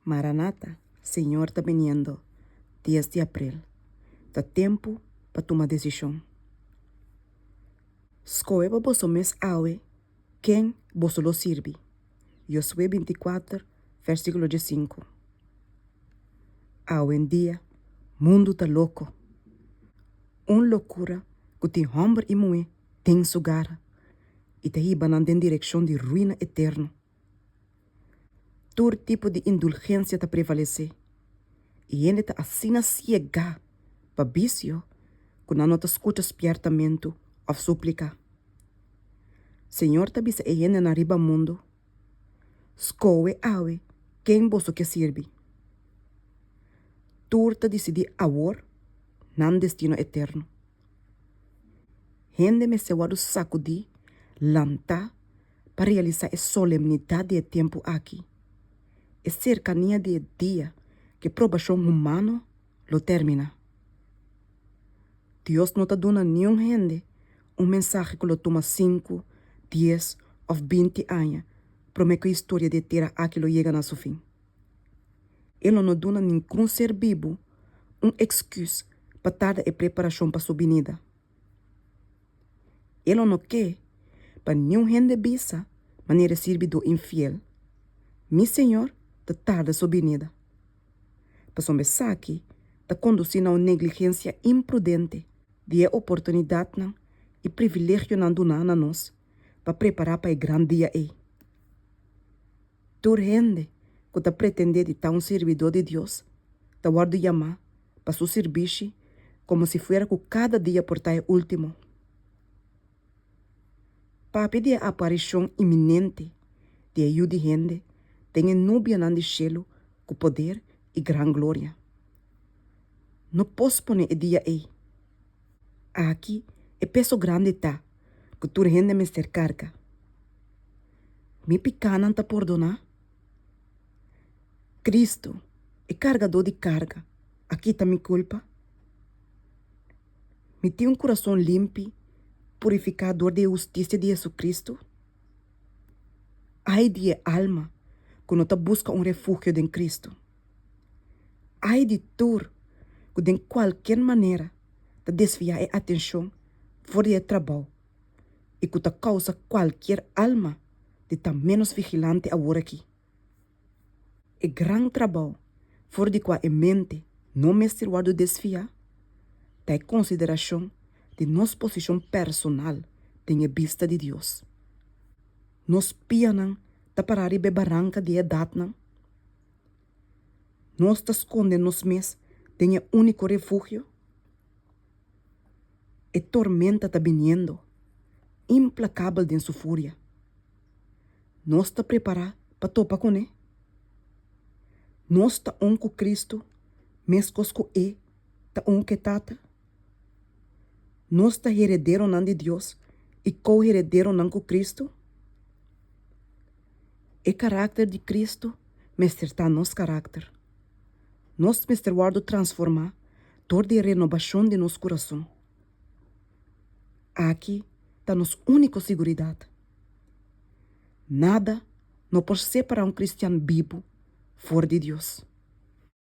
Maranata, Señor ta biniendo, dies di aprel. Ta tempu pa tuma desishon. Skohe pa boso mes awe ken boso lo sirbi. Josué bintikuater, vèrsikulo diesinku. Awendia mundu ta loko. Un lokura ku tin hòmber i muhé den su gara i ta hiba nan den direkshon di ruina eterno. Tur tipo di indulgensia ta prevalesé i hende ta asina siegá pa bisio ku nan no ta skucha spièrtamentu òf súplika. Señor ta bisa e hendenan riba mundu, Skohe awe ken boso ke sirbi. Tur ta disidí awor nan destino eterno. Hende mester wòrdu sakudí, lantá pa realisá e solemnidat di e tempu aki, e serkania di e dia ku e probashon humano lo terminá. Dios no ta duna niun hende un mensahe ku lo tuma sinku, dies òf binti aña promé ku e historia di e tera aki lo yega na su fin. E lo no duna ningun ser bibu un eksküs pa tarda e preparashon pa su binida. E lo no ke pa niun hende bisa manera e sirbidó infiel, Mi Señor ta tarda su binida. Pasobra esaki ta kondusí na un negligensia imprudente di e oportunidatnan i privilegionan duná na nos pa prepará pa e gran dia ei. Tur hende ku ta pretendé di ta un sirbidó di Dios ta wòrdu yamá pa su sirbishi komo si fuera ku kada dia por ta e último. Papia di e aparishon iminente di e Yu di hende den e nubianan di shelu ku poder i gran gloria. No posponé e dia ei. Aki e peso grandi ta ku tur hende mester karga. Mi pikánan ta pordoná? Kristu, e kargadó di karga, a kita mi kulpa? Mi tin un kurason limpi, purifiká dor di e hustisia di Hesukristu? Ai di e alma ku no ta buska un refugio den Kristu! Ai di tur ku den kualker manera ta desviá e atenshon for di e trabou i ku ta kousa kualkier alma di ta ménos vigilante aworakí. E gran trabou for di kua e mente no mester wòrdu desviá ta e konsiderashon di nos posishon personal den e bista di Dios. Nos pianan ta pará riba e baranka di e edatnan? Nos ta skonde nos mes den e úniko refugio? E tormenta ta biniendo, implakabel den su furia. Nos ta prepará pa topa kuné? Nos ta un ku Kristu meskos ku E ta un ku e Tata? Nos ta herederonan di Dios i ko-herederonan ku Kristu? E karakter di Kristu mester ta nos karakter. Nos mester wòrdu transformá dor di e renobashon di nos kurason. Aki ta nos úniko siguridat. Nada no por separá un kristian bibu for di Dios.